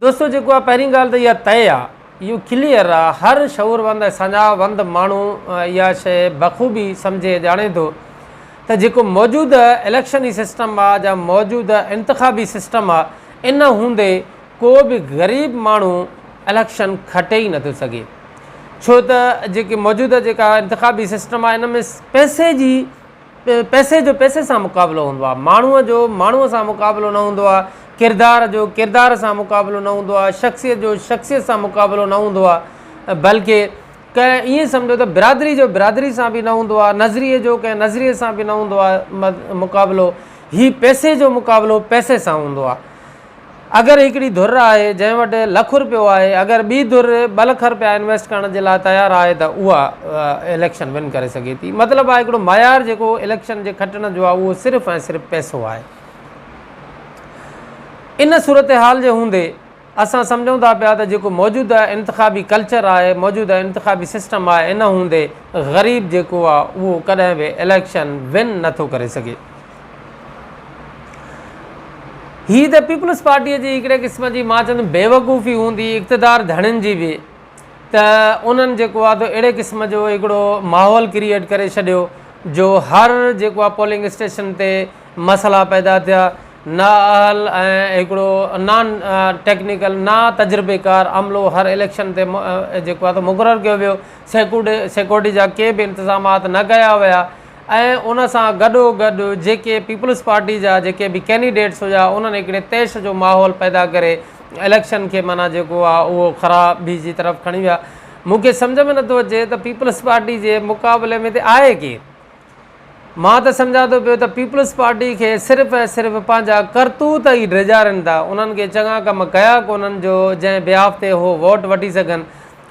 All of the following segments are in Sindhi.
دوستو جيڪو آ پهرين ڳالهه ته اها طئي آ اهو ڪليئر آ هر شعور وند ۽ ساڃاهه وند ماڻهو اها شيء بخوبي سمجهي ۽ ڄاڻي ٿو ته جيڪو موجوده اليڪشني سسٽم آ جا موجوده انتخابي سسٽم آ ان هوندي ڪو به غريب ماڻهو اليڪشن کٽي ئي نٿو سگهي ڇو ته جيڪي موجوده جيڪا انتخابي سسٽم آ ان ۾ پئسي جي پئسي جو پئسي سان مقابلو هوندو آهي، ماڻهوء جو ماڻهوء سان مقابلو نه هوندو آهي، ڪردار جو ڪردار سان مقابلو نه هوندو آهي، شخصيت جو شخصيت سان مقابلو نه هوندو آهي، بلڪه ڪنهن ائين سمجهو ته برادري جو برادري سان به نه هوندو آهي، نظريي جو ڪنهن نظريي سان به نه هوندو آهي مقابلو، هي پئسي جو مقابلو پئسي سان هوندو آهي. اگر هڪڙي ڌر آهي جنهن وٽ لک رپيو آهي اگر ٻي ڌر ٻه لک رپيا انويسٽ ڪرڻ جي لاء تيار آهي ته اها اليڪشن ون ڪري سگهي ٿي مطلب آهي هڪڙو معيار جيڪو اليڪشن جي کٽڻ جو آهي اهو صرف ۽ صرف پئسو آهي ان صورتحال جي هوندي اسان سمجهون ٿا پيا ته جيڪو موجوده انتخابي ڪلچر آهي موجوده انتخابي سسٽم آهي ان هوندي غريب جيڪو آهي اهو ڪڏهن به اليڪشن ون نٿو ڪري سگهي هي ته پيپلز پارٽيء جي هڪڙي قسم جي مان چوندم بيوقوفي هوندي اقتدار ڌڻين جي به ته انهن جيڪو آهي ته اهڙي قسم جو هڪڙو ماحول ڪريئيٽ ڪري ڇڏيو جو هر جيڪو آهي پولنگ اسٽيشن تي مسئلا پيدا ٿيا نااهل ۽ هڪڙو نان ٽيڪنيڪل نا تجربيڪار عملو هر اليڪشن تي جيڪو آهي ته مقرر ڪيو ويو سيڪورٽي جا ڪي به انتظامات نه ڪيا ويا ۽ ان سان گڏو گڏ جيڪي پيپلز پارٽي جا جيڪي به ڪينڊيڊيٽس هيا انهن هڪڙي طيش جو ماحول پيدا ڪري اليڪشن کي معنيٰ جيڪو آ اهو خرابي جي طرف کڻي ويا مون کي سمجهه ۾ نٿو اچي ته پيپلز پارٽي جي مقابلي ۾ ته آهي ڪير؟ مان ته سمجهان ٿو پيو ته پيپلز پارٽي کي صرف ۽ صرف پنهنجا ڪرتوت ئي ڊيڄارين ٿا انهن کي چڱا ڪم ڪيا ڪونهن جو جنهن بيهاف تي هو ووٽ وٺي سگهن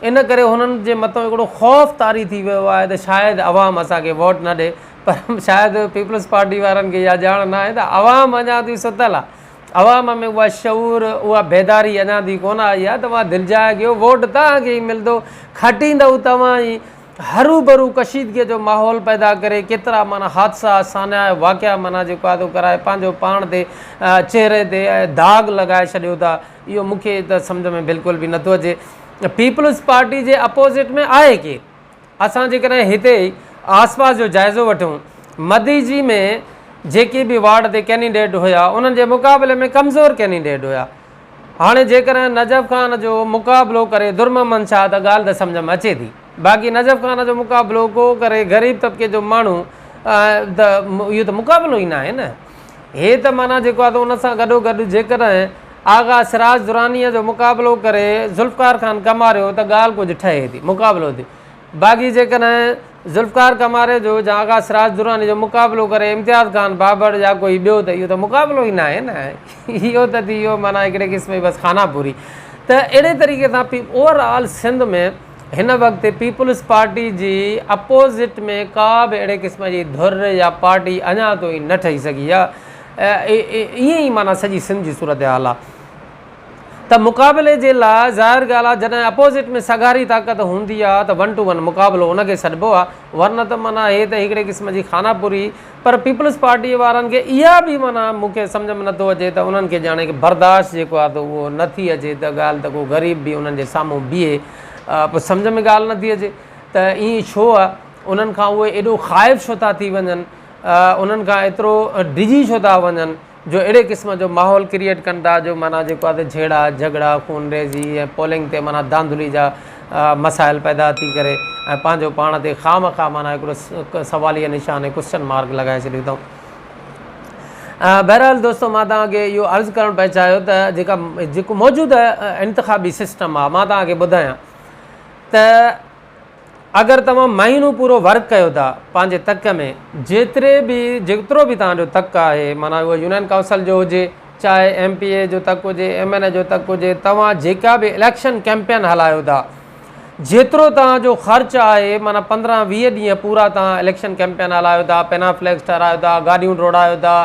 ان ڪري هنن جي مٿان هڪڙو خوف طاري ٿي ويو آهي ته شايد عوام اسان کي ووٽ نه ڏي پر شايد پيپلز پارٽي وارن کي اها ڄاڻ نه آهي ته عوام اڃا تائين ستل آهي عوام ۾ اها شعور اها بيداري اڃا تائين ڪونه آئي آهي توهان دلجاء ڪيو ووٽ توهان کي ئي ملندو کٽيندؤ توهان ئي هروڀرو ڪشيدگي جو ماحول پيدا ڪري ڪيترا معنيٰ حادثا سانحا واقعا معنيٰ جيڪو آهي ڪرائي پنهنجو پاڻ تي چهري تي داغ لڳائي ڇڏيو ٿا اهو مون کي ته سمجهه ۾ بلڪل به نٿو اچي. پيپلز پارٽي جي اپوزٽ ۾ آهي ڪير؟ اسان جيڪڏهن هتي آس پاس جو جائزو وٺون، مديجي ۾ جيڪي به وارڊ تي ڪينڊيڊيٽ هيا انهن جي مقابلي ۾ ڪمزور ڪينڊيڊيٽ هيا. هاڻي جيڪڏهن نجف خان جو مقابلو ڪري درمحمد شاهه ته ڳالهه ته سمجهه ۾ اچي ٿي. باقي نجف خان جو مقابلو ڪو ڪري غريب طبقي جو ماڻهو ته اهو ته مقابلو ئي ناهي نه. هي ته معنيٰ جيڪو آهي ته ان سان گڏوگڏ جيڪڏهن آغا سراج درانيء جو مقابلو ڪري ذوالفقار خان ڪماريو ته ڳالهه ڪجهه ٺهي ٿي، مقابلو ٿي. باقي جيڪڏهن ذوالفقار ڪماري جو يا آغا سراج دراني جو مقابلو ڪري امتياز خان بابڙ يا ڪوئي ٻيو ته اهو ته مقابلو ئي ناهي نه. اهو ته ٿي ويو معنيٰ هڪڙي قسم جي بس خانه پوري. ته اهڙي طريقي سان اوور آل سنڌ ۾ هن وقت پيپلز پارٽي جي اپوزٽ ۾ ڪا به اهڙي قسم جي ڌر يا پارٽي اڃا تائين نه ٺهي سگهي آهي. ائين ئي معنيٰ سڄي سنڌ جي صورتحال آهي ته مقابلي جي لاء ظاهر ڳالهه آهي جڏهن اپوزٽ ۾ سگهاري طاقت هوندي آهي ته ون ٽو ون مقابلو ان کي سڏبو آهي ورنه ته معنيٰ هي ته هڪڙي قسم جي خانه پوري پر پيپلز پارٽي وارن کي اها به معنيٰ مون کي سمجهه ۾ نٿو اچي ته انهن کي ڄاڻي برداشت جيڪو آهي ته اهو نٿي اچي ته ڳالهه ته ڪو غريب به انهن جي سامهون بيهي پوء سمجهه ۾ ڳالهه نٿي اچي ته ائين ڇو آهي انهن کان اهي ايڏو خائف ڇو ٿا ٿي وڃن انهن کان ايترو ڊڄي ڇو ٿا وڃن جو اهڙي قسم جو ماحول ڪريئيٽ ڪن ٿا جو معنيٰ جيڪو آهي ته جهيڙا جهڳڙا خونريزي ۽ پولنگ تي معنيٰ ڌانڌلي جا مسائل پيدا ٿي ڪري ۽ پنهنجو پاڻ تي خامخواه معنيٰ هڪڙو سواليه نشان ۽ ڪوسچن مارڪ لڳائي ڇڏيو اٿئون. بهرحال دوستو مان توهان کي اهو عرض ڪرڻ پئي چاهيو ته جيڪا جيڪو موجوده انتخابي سسٽم آهي مان توهان کي ٻڌايان ته اگر توهان مهينو پورو ورڪ ڪيو ٿا پنهنجي تڪ ۾ جيتري به جيترو به توهان جو تڪ آهي معنيٰ اهو يونين ڪائونسل جو هجي چاهي ايم پي اي جو تڪ هجي ايم اين اي جو تڪ هجي توهان جيڪا به اليڪشن ڪيمپين هلايو ٿا جيترو توهان جو خرچ آهي معنيٰ 15 20 ڏينهن پورا توهان اليڪشن ڪيمپين هلايو ٿا پينافليڪس ٺهرايو ٿا گاڏيون ڊوڙايو ٿا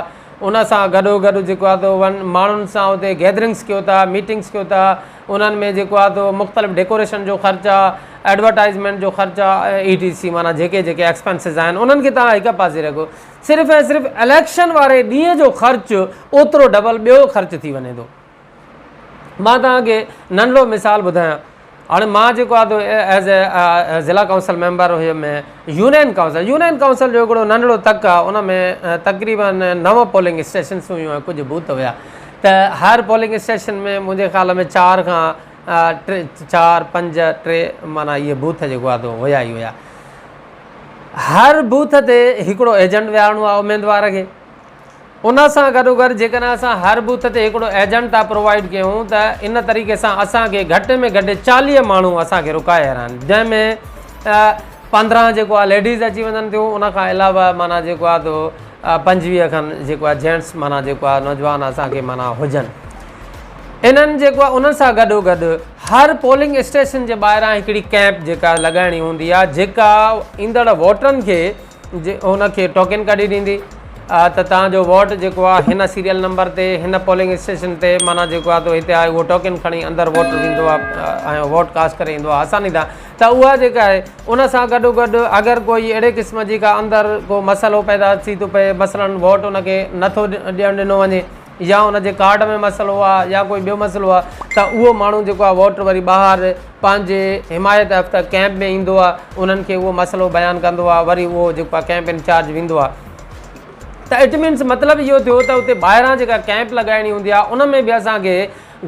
ان سان گڏو گڏ جيڪو آهي سو ماڻهن سان اتي گيدرنگس ڪيو ٿا ميٽنگس ڪيو ٿا انهن ۾ جيڪو آهي سو مختلف ڊيڪوريشن جو خرچ آهي ايڊورٽائزمينٽ جو خرچ آهي اي ٽي سي معنيٰ جيڪي جيڪي ايڪسپينسز آهن انهن کي توهان هڪ پاسي رکو صرف ۽ صرف اليڪشن واري ڏينهن جو خرچ اوترو ڊبل ٻيو خرچ ٿي وڃي ٿو. مان توهان کي ننڍڙو مثال ٻڌايان هاڻي مان جيڪو آ ايز اي ضلع ڪائونسل ميمبر هيم يونين ڪائونسل يونين ڪائونسل جو هڪڙو ننڍڙو تڪ آ ان ۾ تقريبن نو پولنگ اسٽيشنس هيون ۽ ڪجهه بوٿ هيا ته هر پولنگ اسٽيشن ۾ منهنجي خيال ۾ چار کان ٽي چار پنج ٽي معنيٰ اهي بوٿ جيڪو آ سو هيا ئي هيا هر بوٿ تي هڪڙو ايجنٽ ويهارڻو آ اميدوار کي ان سان گڏوگڏ جيڪڏهن اسان هر بوٿ تي هڪڙو ايجنٽ ٿا پرووائيڊ ڪيون ته ان طريقي سان اسان کي گهٽ ۾ گهٽ 40 ماڻهو اسان کي رڪايل آهن جنهن ۾ 15 جيڪو آهي ليڊيز اچي وڃن ٿيون ان کان علاوه معنيٰ جيڪو آهي تو 25 کن جيڪو آهي جينٽس معنيٰ جيڪو آهي نوجوان اسان کي معنيٰ هجن انهن جيڪو آهي انهن سان گڏو گڏ هر پولنگ اسٽيشن جي ٻاهران هڪڙي ڪيمپ جيڪا لڳائڻي هوندي آهي جيڪا ايندڙ ووٽرن کي جي ان کي ٽوڪن ڪڍي ڏيندي ته توهان جو ووٽ جيڪو آهي هن سيريل نمبر تي هن پولنگ اسٽيشن تي معنيٰ جيڪو آهي هتي آهي اهو ٽوڪن کڻي اندر ووٽ ويندو آهي ۽ ووٽ ڪاسٽ ڪري ايندو آهي آساني سان ته اها جيڪا آهي ان سان گڏو گڏ اگر ڪوئي اهڙي قسم جي ڪا اندر ڪو مسئلو پيدا ٿي ٿو پئي مثلاً ووٽ ان کي نٿو ڏيڻ ڏنو وڃي يا ان جي ڪارڊ ۾ مسئلو آ يا ڪوئي ٻيو مسئلو آ ته اهو ماڻهو جيڪو آ ووٽر وري ٻاهر پنهنجي حمايت يافته ڪئمپ ۾ ايندو آ انهن کي اهو مسئلو بيان ڪندو آ وري اهو جيڪو آ ڪئمپ انچارج ويندو آ ته it means مطلب اهو ٿيو ته اتي ٻاهران جيڪا ڪئمپ لڳائڻي هوندي آ ان ۾ به اسان کي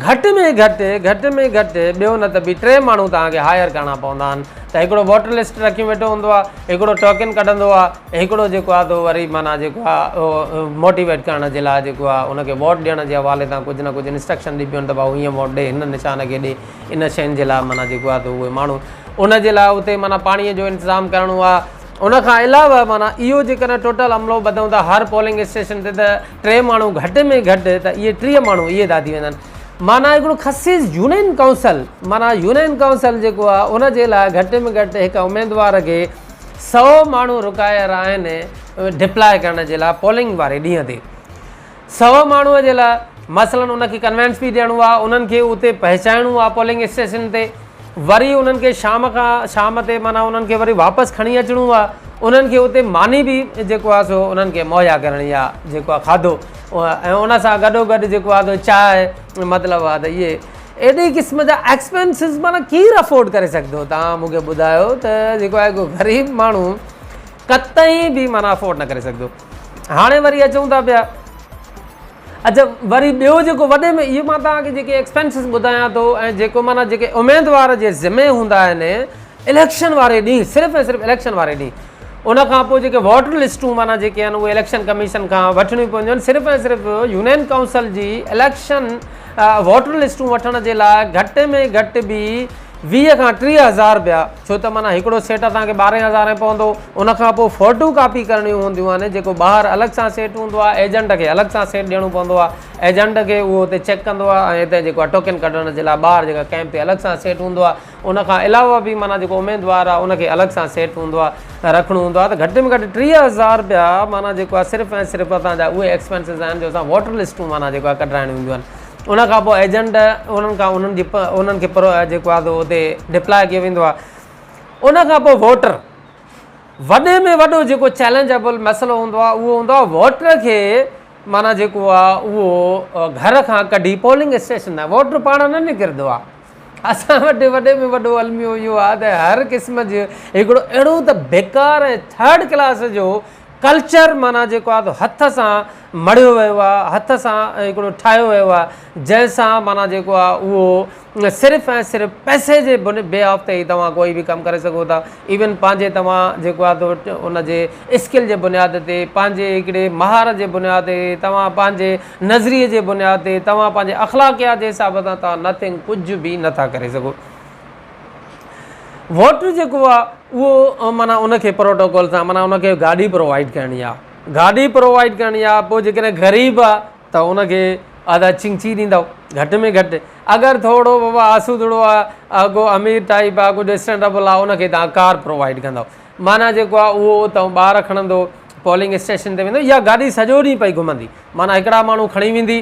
گهٽ ۾ گهٽ گهٽ ۾ گهٽ ٻيو نه ته به ٽي ماڻهو توهان کي هائر ڪرڻا پوندا آهن ته هڪڙو ووٽر لسٽ رکيون ويٺو هوندو آهي هڪڙو ٽوڪن ڪڍندو آهي هڪڙو جيڪو آهي تو وري معنيٰ جيڪو آهي موٽيويٽ ڪرڻ جي لاء جيڪو آهي ان کي ووٽ ڏيڻ جي حوالي سان ڪجهه نه ڪجهه انسٽرڪشن ڏبيون آهن ته ڀائو هيئن ووٽ ڏي هن نشان کي ڏي ان شين جي لاء معنيٰ جيڪو آهي ته اهي ماڻهو ان جي لاء اتي معنيٰ پاڻي جو انتظام ڪرڻو آهي ان کان علاوه معنيٰ اهو جيڪڏهن ٽوٽل عملو ٻڌون ته هر پولنگ اسٽيشن تي ته ٽي ماڻهو گهٽ ۾ گهٽ ته اهي 30 ماڻهو اهي ٿا ٿي وڃن معنيٰ هڪڙو خصيص يونين ڪائونسل معنيٰ يونين ڪائونسل جيڪو آهي ان جي لاء گهٽ ۾ گهٽ هڪ اميدوار کي 100 ماڻهو رڪاير آهن ڊپلاء ڪرڻ جي لاء پولنگ واري ڏينهن تي 100 ماڻهو جي لاء مثلاً ان کي ڪنوينس به ڏيڻو آهي انهن کي اتي پهچائڻو آهي پولنگ اسٽيشن تي وري انهن کي شام کان شام تي معنيٰ انهن کي وري واپس کڻي اچڻو آهي انهن کي اتي ماني به جيڪو آهي سو انهن کي مهيا ڪرڻي آهي جيڪو آهي کاڌو ۽ ان سان گڏو گڏ جيڪو آهي سو چانهه مطلب آهي ته اهي ايڏي قسم جا ايڪسپينسز معنيٰ ڪير افورڊ ڪري سگهندو توهان مون کي ٻڌايو ته جيڪو آهي ڪو غريب ماڻهو قطعي به معنيٰ افورڊ نه ڪري سگهندو هاڻي وري اچون ٿا پيا اچا وري ٻيو جيڪو وڏي ۾ اهو مان توهان کي جيڪي ايڪسپينسز ٻڌايان ٿو ۽ جيڪو معنيٰ جيڪي اميدوار جي ذمي هوندا آهن اليڪشن واري ڏينهن صرف ۽ صرف اليڪشن واري ڏينهن ان کان پوء جيڪي ووٽر لسٽون معنيٰ جيڪي آهن اهي اليڪشن ڪميشن کان وٺڻيون پونديون آهن صرف ۽ صرف يونين ڪائونسل جي اليڪشن ووٽر لسٽون وٺڻ جي لاء گهٽ ۾ گهٽ به 20 کان 30 هزار رپيا ڇو ته معنيٰ هڪڙو سيٽ اسان کي ٻارهين هزارين پوندو ان کان پوء فوٽو ڪاپي ڪرڻيون هونديون آهن جيڪو ٻاهر الڳ سان سيٽ هوندو آهي ايجنٽ کي الڳ سان سيٽ ڏيڻو پوندو آهي ايجنٽ کي اهو اتي چيڪ ڪندو آهي ۽ هتي جيڪو آهي ٽوڪن ڪڍڻ جي لاء ٻاهر جيڪا ڪئمپ تي الڳ سان سيٽ هوندو آهي ان کان علاوه به معنيٰ جيڪو اميدوار آهي ان کي الڳ سان سيٽ هوندو آهي رکڻو هوندو آهي ته گهٽ ۾ گهٽ 30 هزار رپيا معنيٰ جيڪو آهي صرف ۽ صرف اسان جا اهي ايڪسپينسز آهن جو اسان ووٽر لسٽون معنيٰ جيڪو آهي ڪڍرائڻيون هونديون آهن ان کان پوء ايجنٽ انهن کان انهن جي انهن کي پر جيڪو آهي سو اتي ڊپلاء ڪيو ويندو آهي ان کان پوء ووٽر وڏي ۾ وڏو جيڪو چئلينجبل مسئلو هوندو آهي اهو هوندو آهي ووٽر کي معنيٰ جيڪو آهي اهو گهر کان ڪڍي پولنگ اسٽيشن تائين ووٽر پاڻ نه نڪرندو آهي اسان وٽ وڏي ۾ وڏو الميو اهو آهي ته هر قسم جو هڪڙو اهڙو ته بيڪار ۽ ٿرڊ ڪلاس جو ڪلچر معنيٰ جيڪو آهي سو هٿ سان مڙهيو ويو آهي، هٿ سان هڪڙو ٺاهيو ويو آهي، جنهن سان معنيٰ جيڪو آهي اهو صرف ۽ صرف پئسي جي بي آف تي ئي توهان ڪوئي به ڪم ڪري سگهو ٿا. ايون پنهنجي توهان جيڪو آهي سو ان جي اسڪل جي بنياد تي، پنهنجي هڪڙي مهارت جي بنياد تي، توهان پنهنجي نظريي جي بنياد تي، توهان پنهنجي اخلاقيات جي حساب سان توهان نٿنگ ڪجهه به نٿا ڪري سگهو. ووٽر جيڪو آ اهو معنيٰ ان کي پروٽوڪول سان معنيٰ ان کي گاڏي پرووائيڊ ڪرڻي آ گاڏي پرووائيڊ ڪرڻي آ پوء جيڪڏهن غريب آ ته ان کي ادا چنگچي ڏيندؤ گهٽ ۾ گهٽ اگر ٿورو بابا آسودڙو آ ڪو امير ٽائيپ آ ڪجهه اسٽينڊبل آ ان کي توهان ڪار پرووائيڊ ڪندؤ معنيٰ جيڪو آ اهو اتان ٻار کڻندو پولنگ اسٽيشن تي ويندو اها گاڏي سڄو ڏينهن پئي گهمندي معنيٰ هڪڙا ماڻهو کڻي ويندي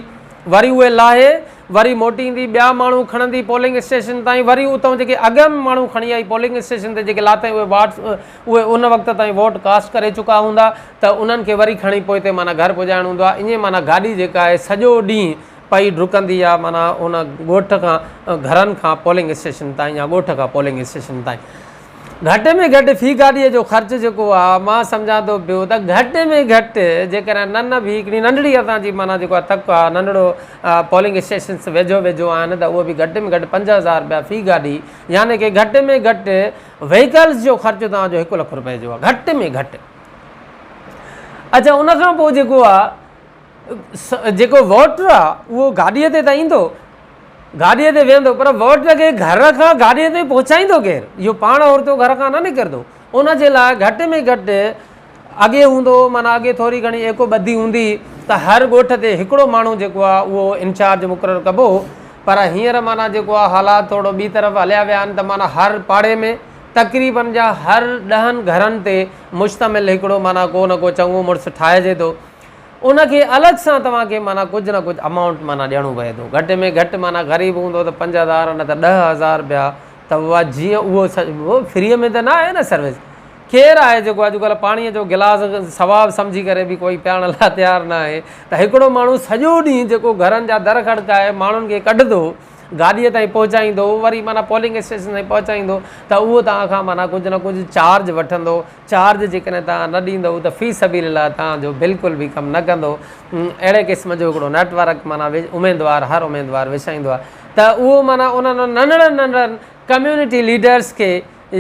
وري اهي لاهي وري موٽي ايندي ٻيا ماڻهو کڻندي پولنگ اسٽيشن تائين وري اتان جيڪي اڳم ماڻهو کڻي آئي پولنگ اسٽيشن تي جيڪي لاٿائين اهي واٽ اهي ان وقت تائين ووٽ ڪاسٽ ڪري چڪا هوندا ته انهن کي وري کڻي پوئتي معنيٰ گهر پڄائڻو هوندو آهي ائين معنيٰ گاڏي جيڪا آهي سڄو ڏينهن پئي ڊڪندي آ معنيٰ ان ڳوٺ کان گهرن کان پولنگ اسٽيشن تائين يا ڳوٺ کان پولنگ اسٽيشن تائين گهٽ ۾ گهٽ في گاڏيء جو خرچ جيڪو آ مان سمجهان ٿو پيو ته گهٽ ۾ گهٽ جيڪڏهن نه نه به هڪڙي ننڍڙي اسان جي معنيٰ جيڪو آ تڪ آ ننڍڙو پولنگ اسٽيشنس ويجهو ويجهو آهن ته اهو به گهٽ ۾ گهٽ 5000 رپيا في گاڏي يعني ڪي گهٽ ۾ گهٽ وهيڪلز جو خرچ توهان جو 1 لک رپئي جو آ گهٽ ۾ گهٽ. اڇا ان کان پوء جيڪو آ جيڪو ووٽر آ اهو گاڏيء تي ته ايندو، گاڏيء تي ويهندو پر ووٽر کي گهر کان گاڏيء تائين پهچائيندو ڪير؟ اهو پاڻ عورتو گهر کان نه نڪرندو. ان جي لاء گهٽ ۾ گهٽ اڳي هوندو هو معنيٰ اڳي ٿوري گهڻي ايڪو ٻڌي هوندي ته هر ڳوٺ تي هڪڙو ماڻهو جيڪو آ اهو انچارج مقرر ڪبو هو پر هينئر معنيٰ جيڪو آ حالات ٿورو ٻي طرف هليا ويا آهن ته معنيٰ هر پاڙي ۾ تقريبن جا هر ڏهن گهرن تي مشتمل هڪڙو معنيٰ ڪو نه ڪو چڱو مڙس ٺاهجي ٿو ان کي الڳ سان توهان کي معنيٰ ڪجهه نه ڪجهه امائونٽ معنيٰ ڏيڻو پئي ٿو گهٽ ۾ گهٽ معنيٰ غريب هوندو ته 5000 نه ته 10000 رپيا ته اها جيئن اهو فريء ۾ ته نه آهي نه سروس ڪير آهي جيڪو اڄڪلهه پاڻيء جو گلاس ثواب سمجهي ڪري به ڪوئي پيارڻ لاء تيار نه آهي ته هڪڙو ماڻهو سڄو ڏينهن جيڪو گهرن جا در کڙڪائي ماڻهن کي ڪڍندو گاڏيء تائين پهچائيندو وري معنيٰ پولنگ اسٽيشن تائين پهچائيندو ته اهو توهان کان معنيٰ ڪجهه نه ڪجهه چارج وٺندو چارج جيڪڏهن توهان نه ڏيندؤ ته في سبيل الله توهان جو بلڪل به ڪم نه ڪندو. اهڙي قسم جو هڪڙو نيٽ ورڪ معنيٰ اميدوار هر اميدوار وڇائيندو آهي ته اهو معنيٰ انهن ننڍڙن ننڍڙن ڪميونٽي ليڊرس کي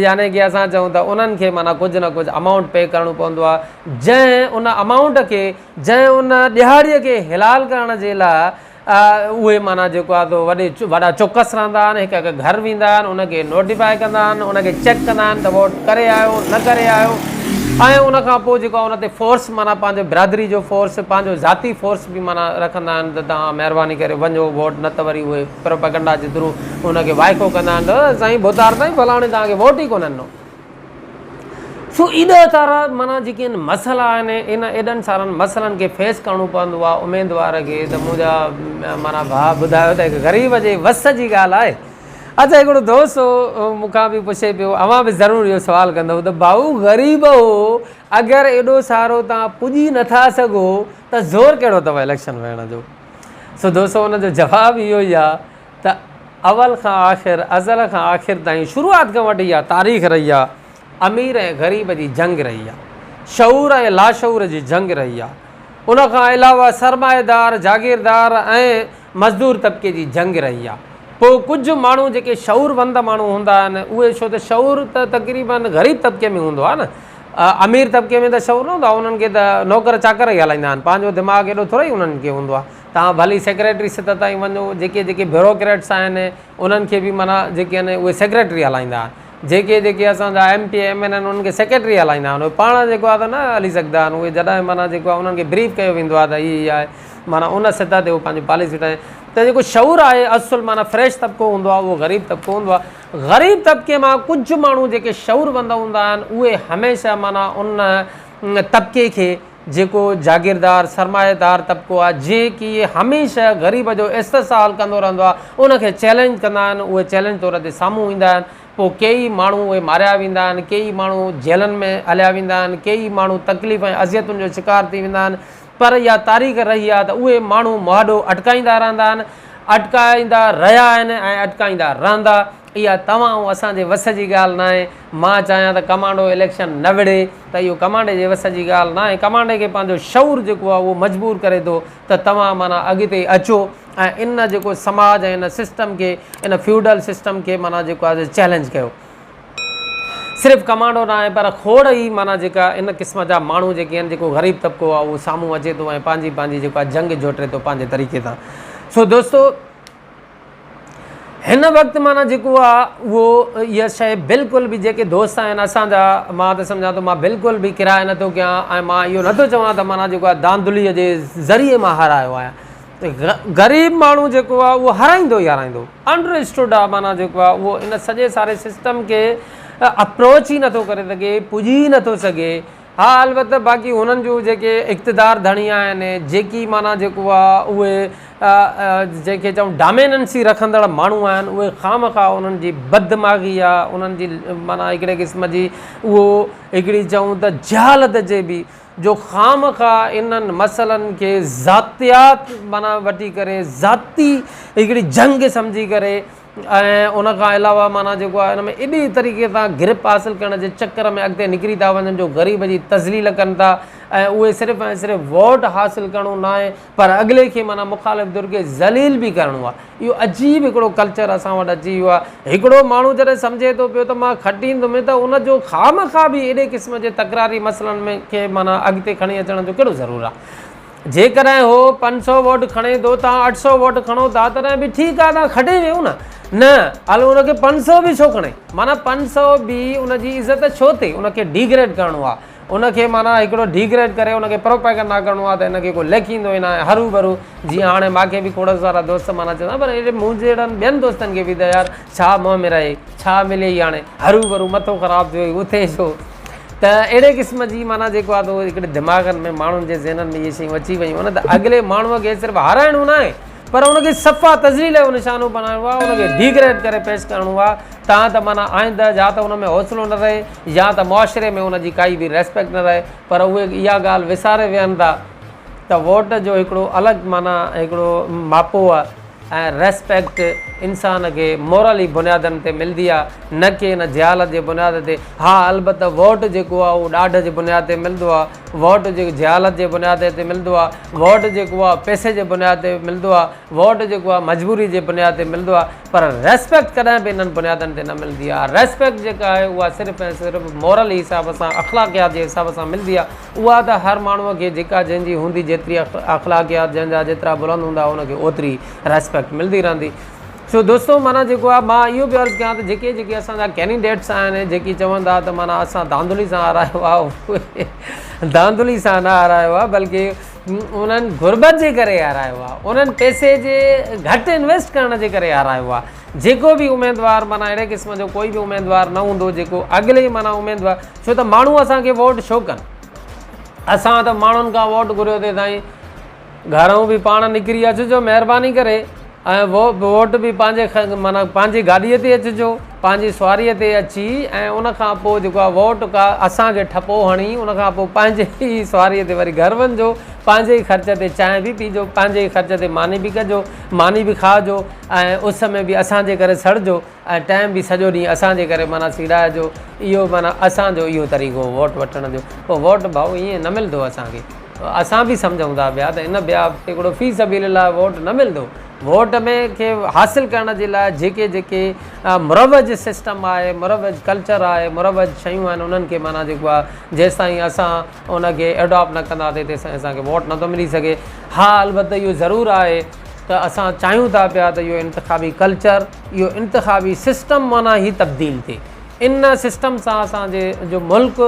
يعني ڪي اسان چئون ته انهن کي معنيٰ ڪجهه نه ڪجهه امائونٽ پي ڪرڻو پوندو آهي جنهن ان امائونٽ کي جنهن ان ڏهاڙيء کي حلال ڪرڻ جي لاء اهي معنيٰ جيڪو آهي سو وڏي وڏا چوڪس رهندا آهن، هڪ هڪ گهر ويندا آهن، ان کي نوٽيفائي ڪندا آهن، ان کي چيڪ ڪندا آهن ته ووٽ ڪري آيو نه ڪري آيو ۽ ان کان پوء جيڪو آهي ان تي فورس معنيٰ پنهنجو برادري جو فورس پنهنجو ذاتي فورس به معنيٰ رکندا آهن ته توهان مهرباني ڪري وڃو ووٽ نه ته وري اهي پروپيگنڊا جي ٿرو ان کي وائکو ڪندا آهن ته سائين ڀوتار سائين فلاڻي توهان کي ووٽ ئي ڪونه ڏنو. سو ايڏا سارا معنيٰ جيڪي آهن مسئلا آهن ان ايڏن سارن مسئلن کي فيس ڪرڻو پوندو آهي اميدوار کي ته منهنجا معنيٰ ڀاء ٻڌايو ته هڪ غريب جي وس جي ڳالهه آهي اچا هڪڙو دوست هو مون کان به پڇي پيو اوهان به ضرور اهو سوال ڪندو ته ڀائو غريب هو اگر ايڏو سارو توهان پڄي نٿا سگهو ته زور ڪهڙو اٿو اليڪشن وڙهڻ جو سو دوستو ان جو جواب اهو ئي آهي ته اول کان آخر، ازل کان آخر تائين، شروعات کان وٺي اها تاريخ رهي آ، امير ۽ غريب جي جنگ رهي آ. شعور ۽ لاشعور جي جنگ رهي آ. ان کان علاوه سرمائيدار، جاگيردار ۽ مزدور طبقي جي جنگ رهي آ. پوء ڪجهه ماڻهو جيڪي شعور وند ماڻهو هوندا آهن، اهي ڇو ته شعور ته تقريباً غريب طبقي ۾ هوندو آ نه. امير طبقي ۾ ته شعور نه هوندو آ، انهن کي ته نوڪر چاڪر ئي هلائيندا آهن. پنهنجو دماغ ايڏو ٿورئي انهن کي هوندو آ. توهان ڀلي سيڪريٽري سطح تائين وڃو، جيڪي جيڪي بيوروڪريٽس آهن انهن کي به معنيٰ جيڪي آهن اهي سيڪريٽري هلائيندا آهن، جيڪي جيڪي اسان جا ايم پي اي ايم اين آهن انهن کي سيڪريٽري هلائيندا آهن، اهي پاڻ جيڪو آهي ته نه هلي سگهندا آهن، اهي جڏهن معنيٰ جيڪو آهي انهن کي بريف ڪيو ويندو آهي ته هي هي آهي معنيٰ ان سطح تي اهي پنهنجون پاليسيون ٺاهين ته جيڪو شعور آهي اصل معنيٰ فريش طبقو هوندو آهي اهو غريب طبقو هوندو آهي، غريب طبقي مان ڪجهه ماڻهو جيڪي شعور وند هوندا آهن اهي هميشه معنيٰ ان طبقي کي جيڪو جاگيردار، سرمائيدار طبقو آهي، جنهن ڪي هميشه غريب جو استحصال ڪندو رهندو آهي، ان کي چئلينج ڪندا آهن، اهي چئلينج طور تي سامهون ايندا آهن، پوء ڪيئي ماڻهو اهي ماريا ويندا آهن، ڪيئي ماڻهو جيلن ۾ هليا ويندا آهن، ڪيئي ماڻهو تڪليف ۽ اذيتن جو شڪار ٿي ويندا آهن، پر اها تاريخ رهي آهي ته اهي ماڻهو مهاڏو اٽڪائيندا رهندا آهن، اٽڪائيندا رهيا آهن ۽ اٽڪائيندا رهندا. اها توهان ۽ اسان جي وس جي ڳالهه ناهي. مان چاهيان ته ڪمانڊو اليڪشن نه وڙهي ته اهو ڪمانڊي جي وس جي ڳالهه ناهي. ڪمانڊي کي پنهنجو شعور جيڪو آهي اهو مجبور ڪري ٿو ته توهان معنيٰ اڳتي اچو ۽ ان جيڪو سماج ۽ ان سسٽم کي ان فيوڊل سسٽم کي معنيٰ جيڪو آهي چئلينج ڪيو. صرف ڪمانڊو ناهي پر کوڙ ئي معنيٰ جيڪا ان قسم جا ماڻهو جيڪي آهن جيڪو غريب طبقو آهي اهو سامهون اچي ٿو ۽ پنهنجي پنهنجي جيڪو آهي جنگ جوٽي ٿو پنهنجي طريقي سان. سو دوستو! هن وقت معنيٰ جيڪو آ اهو اها شيء بلڪل به جيڪي دوست آهن اسان جا مان ته سمجهان ٿو مان بلڪل به ڪرايو نٿو ڪيان ۽ مان اهو نٿو چوان ته معنيٰ جيڪو آ دانڌليء جي ذريعي مان هارايو آهيان غريب ماڻهو جيڪو آ اهو هارائيندو ئي هارائيندو انڊر اسٽوڊ آ معنيٰ جيڪو آ اهو ان سڄي ساري سسٽم کي اپروچ ئي نٿو ڪري سگهي پڄي ئي نٿو سگهي. ها البته باقي هنن جون جيڪي اقتدار ڌڻي آهن جيڪي معنيٰ جيڪو آهي اهي جنهن کي چئون ڊاميننسي رکندڙ ماڻهو آهن اهي خامخواه انهن جي بددماغي آهي انهن جي معنيٰ هڪڙي قسم جي اهو هڪڙي چئون ته جهالت چئبي جو خامخواه انهن مسئلن کي ذاتيات معنيٰ وٺي ڪري ذاتي هڪڙي جنگ سمجهي ڪري ۽ ان کان علاوه معنيٰ جيڪو آهي ان ۾ ايڏي طريقي سان گرپ حاصل ڪرڻ جي چڪر ۾ اڳتي نڪري ٿا وڃن جو غريب جي تذليل ڪن ٿا ۽ اهي صرف ۽ صرف ووٽ حاصل ڪرڻو ناهي پر اڳلي کي معنيٰ مخالف ڌر کي ذليل به ڪرڻو آهي اهو عجيب هڪڙو ڪلچر اسان وٽ اچي ويو آهي هڪڙو ماڻهو جڏهن سمجهي ٿو پيو ته مان کٽيندم ته ان جو خامخواه به ايڏي قسم جي تڪراري مسئلن ۾ کي معنيٰ اڳتي کڻي اچڻ جو ڪهڙو ضرور آهي جيڪڏهن هو 500 ووٽ کڻي ٿو توهان 800 ووٽ کڻو ٿا تڏهن به ٺيڪ آهي توهان کٽي ويو نه نه هل ان کي 500 به ڇو کڻي معنيٰ 500 به ان جي عزت ڇو ٿئي ان کي ڊيگريڊ ڪرڻو آهي ان کي معنيٰ هڪڙو ڊيگريڊ ڪري ان کي پروپيگنڊا ڪرڻو آهي ته ان کي ڪو ليکيندو ئي ناهي هرو ڀرو جيئن هاڻي ماکي به کوڙ سارا دوست معنيٰ چوندا پر اهڙي مون جهڙن ٻين دوستن کي به ته يار ڇا منهن ۾ رهي ڇا ملي هاڻي هرو ڀرو مٿو خراب ٿيو اٿي ڇو ته اهڙي قسم جي معنيٰ جيڪو آهي ته هڪڙي دماغن ۾ ماڻهن جي ذهنن ۾ اهي شيون اچي ويون آهن ته اڳلي ماڻهوء کي صرف هارائڻو نه آهي پر ان کي صفا تذليل جو نشانو بڻائڻو آهي ان کي ڊيگريڊ ڪري پيش ڪرڻو آهي تان ته معنيٰ آئنده يا ته ان ۾ حوصلو نه رهي يا ته معاشري ۾ ان جي ڪائي به ريسپيڪٽ نه رهي پر اهي اها ڳالهه وساري ويهن ٿا ته ووٽ جو هڪڙو الڳ معنيٰ هڪڙو ماپو آهي ۽ ريسپيڪٽ انسان کي مورلي بنيادن تي ملدي آ نه ڪي ان جهالت جي بنياد تي. ها البته ووٽ جيڪو آ اهو ڏاڍ جي بنياد تي ملدو آ، ووٽ جيڪو جهالت جي بنياد تي ملدو آ، ووٽ جيڪو آ پئسي جي بنياد تي ملدو آ، ووٽ جيڪو آ مجبوري جي بنياد تي ملدو آ پر ريسپيڪٽ ڪڏهن به انهن بنيادن تي نه ملدي آ. ريسپيڪٽ جيڪا آهي اها صرف ۽ صرف مورلي حساب سان اخلاقيات جي حساب سان ملدي آ. اها ته هر ماڻهوء کي جيڪا جنهن جي هوندي جيتري اخلاقيات جنهن جا جيترا بلند هوندا ان کي اوتري ريسپيڪٽ ملدي رهندي. سو دوستو معنيٰ جيڪو آهي مان اهو به عرض ڪيان ته جيڪي جيڪي اسان جا ڪينڊيڊيٽس آهن جيڪي چون ٿا ته معنيٰ اسان ڌانڌلي سان هارايو آهي اهي ڌانڌلي سان نه هارايو آهي بلڪه انهن غربت جي ڪري هارايو آهي انهن پئسي جي گهٽ انويسٽ ڪرڻ جي ڪري هارايو آهي جيڪو به اميدوار معنيٰ اهڙي قسم جو ڪوئي به اميدوار نه هوندو جيڪو اڳلي معنيٰ اميدوار ڇو ته ماڻهو اسان کي ووٽ ڇو ڪن؟ اسان ته ماڻهن کان ووٽ گهريو ٿي سائين گهرئون به پاڻ نڪري اچجو مهرباني ڪري ۽ ووٽ به پنهنجي معنيٰ پنهنجي گاڏيء تي اچجو پنهنجي سواريء تي اچي ۽ ان کان پوء جيڪو آهي ووٽ ڪا اسان کي ٺپو هڻي ان کان پوء پنهنجي ئي سواريء تي وري گهر وڃجو پنهنجي ئي خرچ تي چانهه به پيجو پنهنجي ئي خرچ تي ماني به ڪجو ماني به کائجو ۽ اس ۾ به اسان جي ڪري سڙجو ۽ ٽائيم به سڄو ڏينهن اسان جي ڪري معنيٰ سيڙائجو اهو معنيٰ اسان جو اهو طريقو هو ووٽ وٺڻ جو پوء ووٽ ڀائو ائين نه ملندو اسان کي اسان به سمجهون ٿا پيا ته ان بيا هڪڙو في سبيل الله ووٽ نه ملندو ووٽ ۾ کي حاصل ڪرڻ جي لاء جيڪي جيڪي مروج سسٽم آهي مروج ڪلچر آهي مروج شيون آهن انهن کي معنيٰ جيڪو آهي جيستائين اسان ان کي ايڊاپٽ نه ڪنداسين تيستائين اسان کي ووٽ نٿو ملي سگهي ها البته اهو ضرور آهي ته اسان چاهيون ٿا پيا ته اهو انتخابي ڪلچر، اهو انتخابي سسٽم معنيٰ هي تبديل ٿئي. ان سسٽم سان اسان جي جو ملڪ،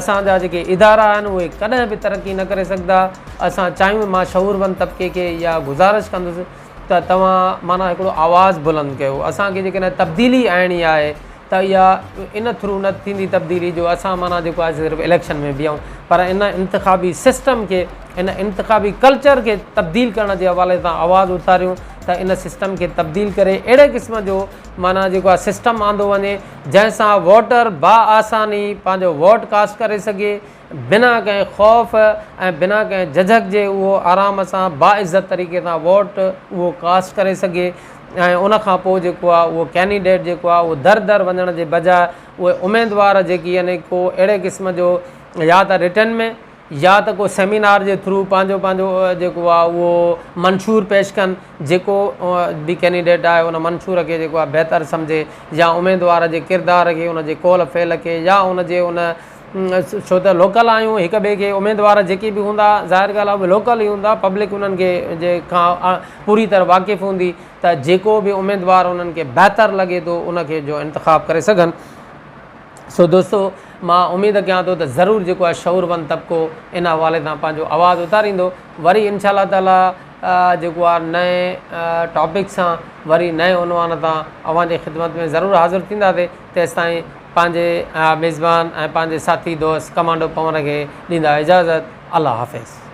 اسان جا جيڪي ادارا آهن اهي ڪڏهن به ترقي نه ڪري سگهندا. اسان چاهيون مان شعورمند طبقي کي اها گذارش ڪندس ته توهان معنيٰ هڪڙو آواز بلند ڪيو. اسان کي جيڪڏهن تبديلي آڻڻي آهي ته اها ان ٿرو نه ٿيندي تبديلي جو اسان معنيٰ جيڪو آهي صرف اليڪشن ۾ بيهون پر ان انتخابي سسٽم کي ان انتخابي ڪلچر کي تبديل ڪرڻ جي حوالي سان آواز اٿاريون ته ان سسٽم کي تبديل ڪري اهڙي قسم جو معنيٰ جيڪو آهي سسٽم آندو وڃي جنهن سان ووٽر باآساني پنهنجو ووٽ ڪاسٽ ڪري سگهي بنا ڪنهن خوف ۽ بنا ڪنهن جهجهڪ جي اهو آرام سان باعزت طريقي سان ووٽ اهو ڪاسٽ ڪري سگهي ۽ ان کان پوء جيڪو آهي اهو ڪينڊيڊيٽ جيڪو آهي اهو در در وڃڻ جي بجاء اهي اميدوار جيڪي يعني ڪو اهڙي قسم جو يا ته رٽن ۾ يا ته ڪو سيمينار جي ٿرو پنهنجو پنهنجو جيڪو آهي اهو منشور پيش ڪن جيڪو به ڪينڊيڊيٽ آهي ان منشور کي جيڪو آهي بهتر سمجهي يا اميدوار جي ڪردار کي ان جي قول فعل کي يا ان جي ان ڇو ته لوڪل آهيون هڪ ٻئي کي اميدوار جيڪي به هوندا ظاهر ڳالهه آهي اهي لوڪل ئي هوندا پبلڪ انهن کي جي کان پوري طرح واقف هوندي ته جيڪو به اميدوار انهن کي بهتر لڳي ٿو ان کي جو انتخاب ڪري سگهن سو دوستو مان اميد ڪيان ٿو ته ضرور جيڪو آهي شعور وند طبقو ان حوالي سان پنهنجو آواز اٿاريندو وري انشاء الله تعالي جيڪو آهي نئين ٽاپڪ سان وري نئين عنوان تان اوهان جي خدمت ۾ ضرور حاضر ٿينداسي تيستائين پنهنجي ميزبان ۽ پنهنجي ساٿي دوست ڪمانڊو پنور کي ڏيندا اجازت. الله حافظ.